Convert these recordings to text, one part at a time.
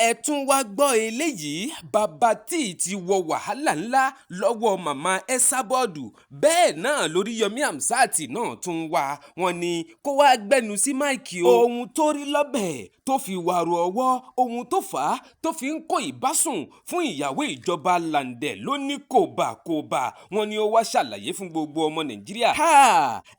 Ẹ tún wáá gbọ́ eléyìí, Baba Tee ti wọ wàhálà ńlá lọ́wọ́ Mama Esabod. Bẹ́ẹ̀ náà lóríyọmi Hamsat náà tún wá wọn ni kó wáá gbẹnu sí máìkì o. Ohun tó rí lọ́bẹ̀ tó fi wàrú ọwọ́, ohun tó fà á tó fi ń kó ìbásùn fún ìyàwó ìjọba Làǹdẹ̀ ló ní kòbákòbá. Wọn ni ó wá ṣàlàyé fún gbogbo ọmọ Nàìjíríà.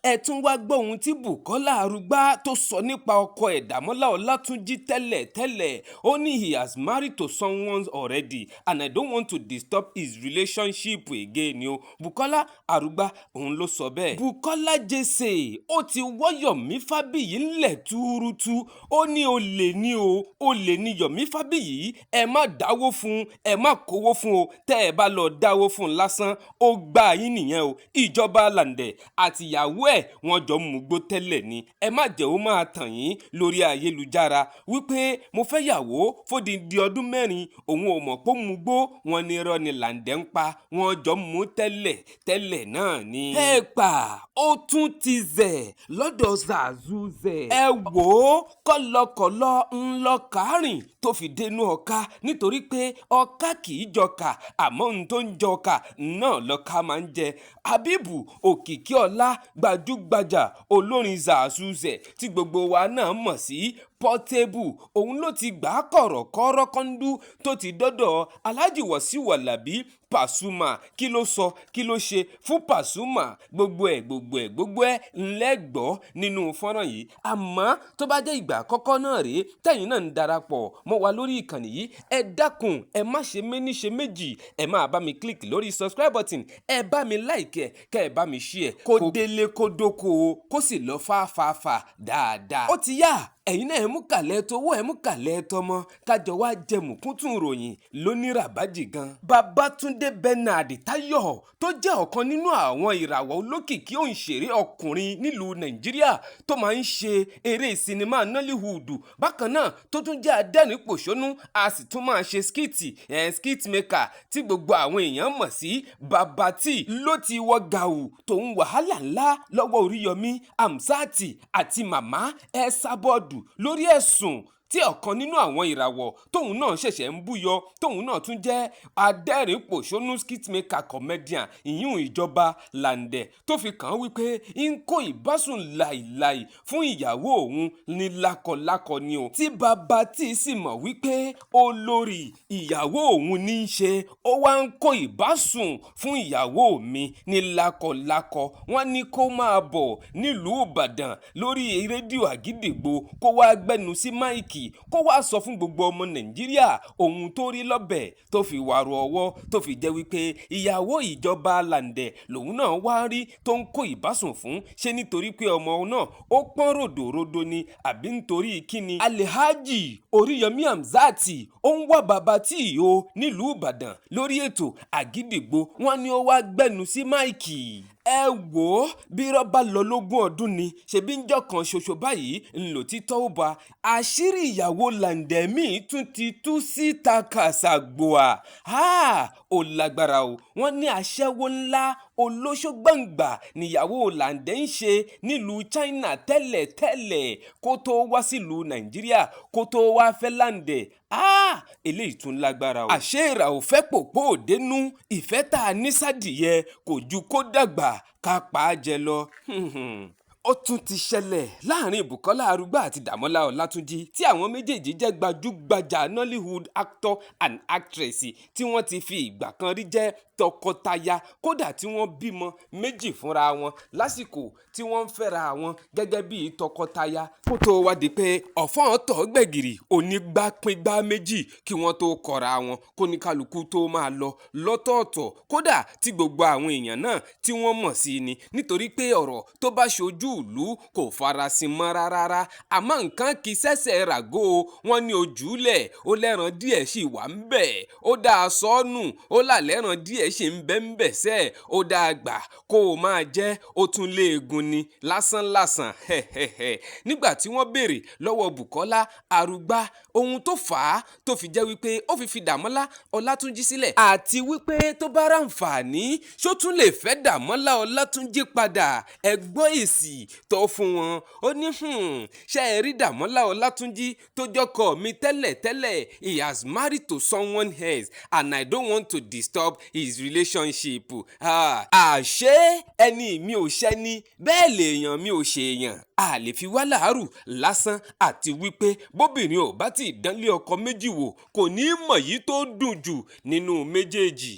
Ẹ tún wá gbọ́ ohun tí Bukola Arugba tó sọ nípa ọkọ ẹ̀ Dàmọ́lá Ọlátúnjí tẹ́lẹ̀ tẹ́lẹ̀. Ó ní, "He has married to someone already and I don't want to disturb his relationship again" ni o. Bukola Arugba òun ló sọ bẹ́ẹ̀. Bukola Jesse ó ti wọ́ Yomi Fabiyi ńlẹ̀ túrútú. Ó ní olè ní o, olè ní Yomi Fabiyi. Ẹ má dáwó fún, ẹ má kówó fún o. Tẹ́ ẹ bá lọ dáwó fún lásán, ó gbá yín nìyẹn o. Ìjọba Làǹdẹ̀ àtìyàwó ẹ̀, wọ́n jọ mugbó tẹ́lẹ̀ ni. Ẹ má jẹ́ ó máa tàn yín lórí ayélujára wípé mo fẹ́ yàwó fódìdí ọdún 4, òun ò mọ̀ pé ó mugbó. Wọn ní irọ́ ni Làǹdẹ̀ ń pa, wọ́n jọ mú tẹ́lẹ̀ tẹ́lẹ̀ náà ni. Ẹ pa, ó tún ti zẹ̀ lọ́dọ̀ Zazuzẹ̀. Ẹ wò ó, kọ́lọ́kọ́lọ́ ńlọ kárìn tó fi dénú ọ̀ka, nítorí pé ọ̀ka kì í jọkà, àmọ́ ohun tó ń jọkà náà lọ́ka máa ń jẹ. Habibu Òkìkíọlá, gbajúgbajà olórin Zazuzẹ̀ tí gbogbo wa náà mọ̀ sí Portable, òun ló ti gbà á kọ̀rọ̀kọ́rọ́ kọ́ńdú tó ti dọ́dọ̀ Alhaji Wasiu Alabi Pasuma. Kí ló sọ? Kí ló ṣe fún Pasuma? Gbogbo ẹ̀, gbogbo ẹ̀, gbogbo ẹ̀ ńlẹ́gbọ́ nínú fọ́nrán yìí. Àmọ́ tó bá jẹ́ ìgbà àkọ́kọ́ náà rèé tẹ̀yin náà ń darapọ̀ mọ́ wa lórí ìkànnì yìí, ẹ dákun, ẹ má ṣe méní ṣe méjì, ẹ máa bá mi click lórí subscribe button, ẹ bá mi like ẹ, kẹ́ ẹ bá mi share, kó délé, kó dóko, kó sì lọ fáfáfá dáadáa. Ó ti yá, ẹ̀yin náà, ẹ mú kàlẹ́ towó, ẹ mú kàlẹ́ tọmọ, kájọ wá jẹ mùkúntùn ròyìn lóníràbájì gan. Babátúndé Bernard Táyọ̀, tó jẹ́ ọ̀kan nínú àwọn ìràwọ̀ olókìkí òǹṣèré ọkùnrin nílùú Nàìjíríà tó máa ń ṣe eré sinimá Nollywood, bákan náà tó tún jẹ́ adẹ́rìn-pòṣónú, a sì tún máa ṣe skit ẹ̀, skit maker, tí gbogbo àwọn èèyàn mọ̀ sí Baba Tee, ló ti wọ gàù tòun wàhálà ńlá lọ́wọ́ Oríyọmí Hamzat àti Màmá Esabod lórí ẹ̀sùn tí ọ̀kan nínú àwọn ìràwọ̀ tóun náà ṣẹ̀ṣẹ̀ ń búyọ, tóun náà tún jẹ́ adẹ́rìn-pòṣónú, skit maker, comedian, ìyún Ìjọba Làǹdẹ̀, tó fi kàn án wípé ń kó ìbásùn láìláì fún ìyàwó òun ní lákọlákọ ni o. Tí Baba Tee sì mọ̀ wípé olórí ìyàwó òun ní í ṣe, ó wá ń kó ìbásùn fún ìyàwó mi ní lákọlákọ. Wọ́n ní kó máa bọ̀ nílùú Ìbàdàn lórí rédíò Àgídìgbo, kó wá gbẹnu sí máìkì, kó wá sọ fún gbogbo ọmọ Nàìjíríà ohun tó rí lọ́bẹ̀ tó fi wàrú ọwọ́, tó fi jẹ́ wípé ìyàwó Ìjọba Làǹdẹ̀ lòun náà wá rí tó ń kó ìbásùn fún. Ṣé nítorí pé ọmọ náà ó pọ́n ròdòròdò ni, àbí nítorí kíni? Alhaji Oríyọmí Hamzat ó ń wá Baba Tee o nílùú Ìbàdàn lórí ètò Àgídìgbo. Wọn ni ó wá gbẹnu sí máìkì. Ẹ wò ó, bí rọ́bà lọ lógún ọdún ni, ṣebí ń jọ́ kan ṣoṣo báyìí ńlò títọ́ ó ba. Àṣírí ìyàwó Làǹdẹ̀ míì tún ti tú síta kàṣàgbọ́à. Ó lágbára o. Wọ́n ní aṣẹ́wó ńlá, olóṣó gbàǹgbà níyàwó Làǹdẹ̀ ń ṣe nílùú China tẹ́lẹ̀tẹ́lẹ̀ kó tó wá sílùú Nàìjíríà, kó tó wá fẹ́ Làǹdẹ̀. Eléyìí tún lágbára o. Àṣé ìrà ò fẹ́ pòpò òdenu, ìfẹ́ tá a ní sádìyẹ kò ju kó dàgbà ká pa á jẹ lọ. Ó tún ti ṣẹlẹ̀ láàrin Bukola Arugba àti Dàmọ́lá Ọlátúnjì, tí àwọn méjèèjì jẹ́ gbajúgbajà Nollywood actor and actress tí wọ́n ti fi ìgbà kan rí jẹ́ tọkọtaya, kódà tí wọ́n bímọ méjì fúnra wọn lásìkò tí wọ́n ń fẹ́ra wọn gẹ́gẹ́ bí tọkọtaya, kó tó wá di pé ọ̀fọ́n tọ̀ gbẹ̀gìrì onígbápíngbá méjì kí wọ́n tó kọra wọn, kó ní kálukú tó máa lọ lọ́tọ̀ọ̀tọ̀, kódà tí gbogbo àwọn èèyàn náà tí wọ́n mọ̀ sí ni, nítorí pé ọ̀rọ̀ tó bá ṣojú ìlú kò farasin mọ́ rárá. Àmọ́ nǹkan kì í ṣẹ̀ṣẹ̀ ràgó o. Wọ́n ní ojúlẹ̀ ó lẹ́ran díẹ̀ sì wà ń bẹ̀, ó dáa sọ́nù, ó là lẹ́ran díẹ̀. díẹ̀ ṣì ń bẹ́ ń bẹ̀ sẹ́ ó dáa gbà kó o máa jẹ́, ó tún léegun ni lásánlàsàn. Nígbà tí wọ́n béèrè lọ́wọ́ Bùkọ́lá Arúgbá ohun tó fà á tó fi jẹ́ wípé ó fi Dàmọ́lá Ọlátúnjí sílẹ̀, àti wípé tó bá ráǹfààní ṣó tún lè fẹ́ Dàmọ́lá Ọlátúnjí padà, ẹ gbọ́ èsì tó fún wọn. Ó ní ṣé ẹ rí Dàmọ́lá Ọlátúnjí tó jọkọ mi tẹ́lẹ̀tẹ́lẹ̀, he has married to someone else and I don't want to disturb his relationship. Àṣé ẹni mi ò ṣẹni bẹ́ẹ̀ lèèyàn mi ò ṣèèyàn, a lè fi wá làárù lásán, àti wípé bóbìnrin ò bá ti dánlé ọkọ méjì wò kò ní í mọ̀ yìí tó dùn jù nínú méjèèjì.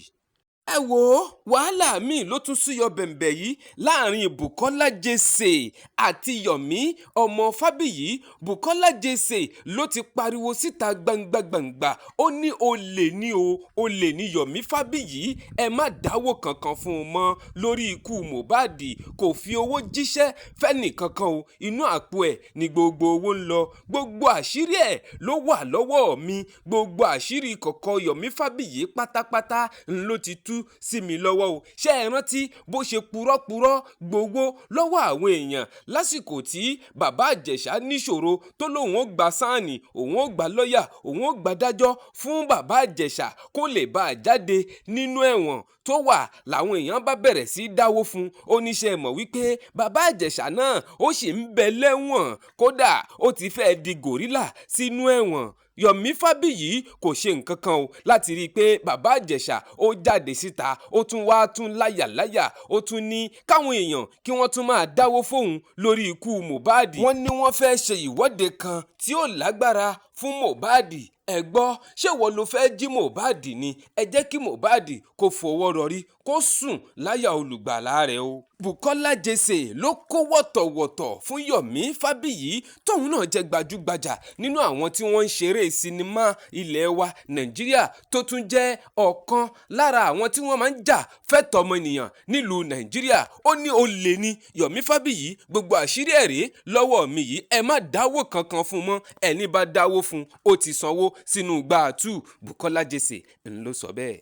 Ẹ wo wàhálà míì ló tún súyọ bẹ̀m̀bẹ̀ yìí láàrin Bùkọ́lá Jesse àti Yomi ọmọ Fábíyì. Bùkọ́lá Jesse ló ti pariwo síta gbangba-gbangba, ó ní olè ní o, olè ní Yomi Fábíyì, ẹ má dáwó kankan fún un mọ́ lórí ikú Mohbad, kò fi owó jíṣẹ́ fẹ́nì kankan o, inú àpò ẹ̀ ní gbogbo owó ń lọ, gbogbo àṣírí ẹ̀ ló wà lọ́wọ́ mi, gbogbo àṣírí kọ̀kọ̀ Yomi Fábíyì pátápátá ń ló ti tú sí mi lọ́wọ́ o. Ṣé ẹ rántí bó ṣe purọ́purọ́ gbowó lọ́wọ́ àwọn èèyàn lásìkò tí bàbá Ìjẹ̀ṣà níṣòro tó lóun ó gba sáàni, òun ó gba lọ́ọ̀yà, òun ó gba dájọ́ fún bàbá Ìjẹ̀ṣà kó lè bá a jáde nínú ẹ̀wọ̀n tó wà, làwọn èèyàn bá bẹ̀rẹ̀ sí í dáwó fún un. Ó ní ṣe mọ̀ wípé bàbá Ìjẹ̀ṣà náà ó sì ń bẹ lẹ́wọ̀n, kódà ó ti fẹ́ di gòrílà sínú ẹ̀wọ̀n. Yomi Fábíyì kò ṣe nǹkan kan o láti rí i pé bàbá Ìjẹ̀ṣà ó jáde síta, ó tún wá tún láyàláyà, ó tún ní káwọn èèyàn kí wọ́n tún máa dáwó fóun lórí ikú Mohbad. Wọ́n ní wọ́n fẹ́ ṣe ìwọ́de kan tí ó lágbára fún Mohbad. Ẹ gbọ́, ṣé wọ́n ló fẹ́ jí Mohbad ni? Ẹ jẹ́ kí Mohbad kó fọwọ́ rọrí kó sùn láyà olùgbàlà rẹ̀ o. Bùkọ́lá Jesse ló kó wọ̀tọ̀wọ̀tọ̀ fún Yomi Fábíyì tóun náà jẹ́ gbajúgbajà nínú àwọn tí wọ́n ń ṣeré sinimá ilẹ̀ wa Nàìjíríà, tó tún jẹ́ ọ̀kan lára àwọn tí wọ́n máa ń jà fẹ́tọ̀ọ́ ọmọnìyàn nílùú Nàìjíríà. Ó ní olè ni Yomi Fábíyì, gbogbo àṣírí ẹ̀ rèé lọ́wọ́ mi yìí, ẹ má dáwó kankan fún mọ́, ẹni bá dáwó fún ó ti sanwó sínú gbàtú. Bùkọ́lá Jesse ń ló sọ bẹ́ẹ̀.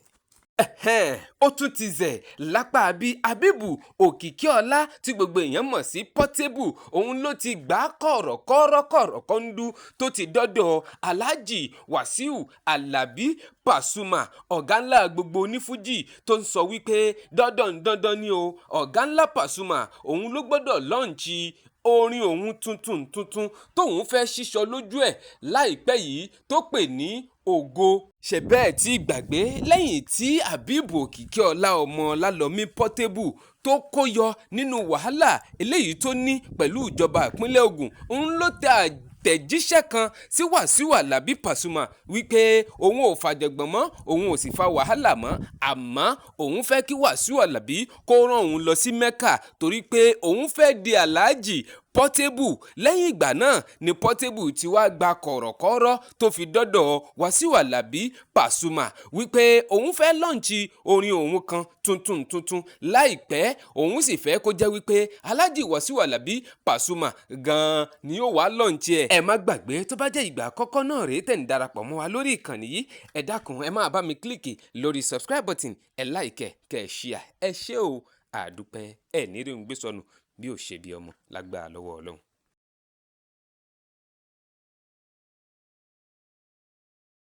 Ó tún ti zẹ̀ lápá bí Abibu Òkìkíọlá tí gbogbo èèyàn mọ̀ sí Portable, òun ló ti gbà kọ̀rọ̀kọ̀rọ̀kọ̀rọ̀ kọ́ńdú tó ti dọ́dọ̀ Alhaji Wasiu Alabi Pasuma, ọ̀gá ńlá gbogbo onífújì, tó ń sọ wípé dandan dandan ni o, ọ̀gá ńlá Pasuma òun ló gbọ́dọ̀ lọ́ǹchì orin òun tuntun tuntun tóun fẹ́ ṣíṣọ lójú ẹ̀ láìpẹ́ yìí tó pè ní Ògo. Ṣe bẹ́ẹ̀ tí gbàgbé lẹ́yìn tí Abibu Òkìkíọlá ọmọ Lálọ́mí Portable tó kó yọ nínú wàhálà eléyìí tó ní pẹ̀lú ìjọba ìpínlẹ̀ Ògùn, òun ló tẹ àtẹ̀jíṣẹ́ kan sí Wàsíù Àlàbí Pasuma wípé òun ò fàjọ̀gbọ̀n mọ́, òun ò sì fa wàhálà mọ́, àmọ́ òun fẹ́ kí Wàsíù Àlàbí kó rán òun lọ sí Mẹ́kà torí pé òun fẹ́ di Alhaji Portable. Lẹ́yìn ìgbà náà ni Portable ti wá gba kọ̀rọ̀kọ́rọ́ tó fi dọ́dọ̀ Wàsíù Àlàbí Pasuma wípé òun fẹ́ lọ́ǹchì orin òun kan tuntun tuntun láìpẹ́, òun sì fẹ́ kó jẹ́ wípé Alhaji Wàsíù Àlàbí Pasuma gan-an ni yóò wá lọ́ǹchì ẹ̀. Ẹ má gbàgbé, tó bá jẹ́ ìgbà àkọ́kọ́ náà rèé tẹ̀ ń darapọ̀ mọ́ wa lórí ìkànnì yìí, ẹ dákun ẹ máa bá mi kílíkì lórí subscribe button, ẹ láìkẹ́ kẹ́ ẹ ṣíà, ẹ ṣé o, àdúpẹ́, ẹ ní rí òun gbé sọnù bí ò ṣe bí ọmọ lágbára lọ́wọ́ Ọlọ́run.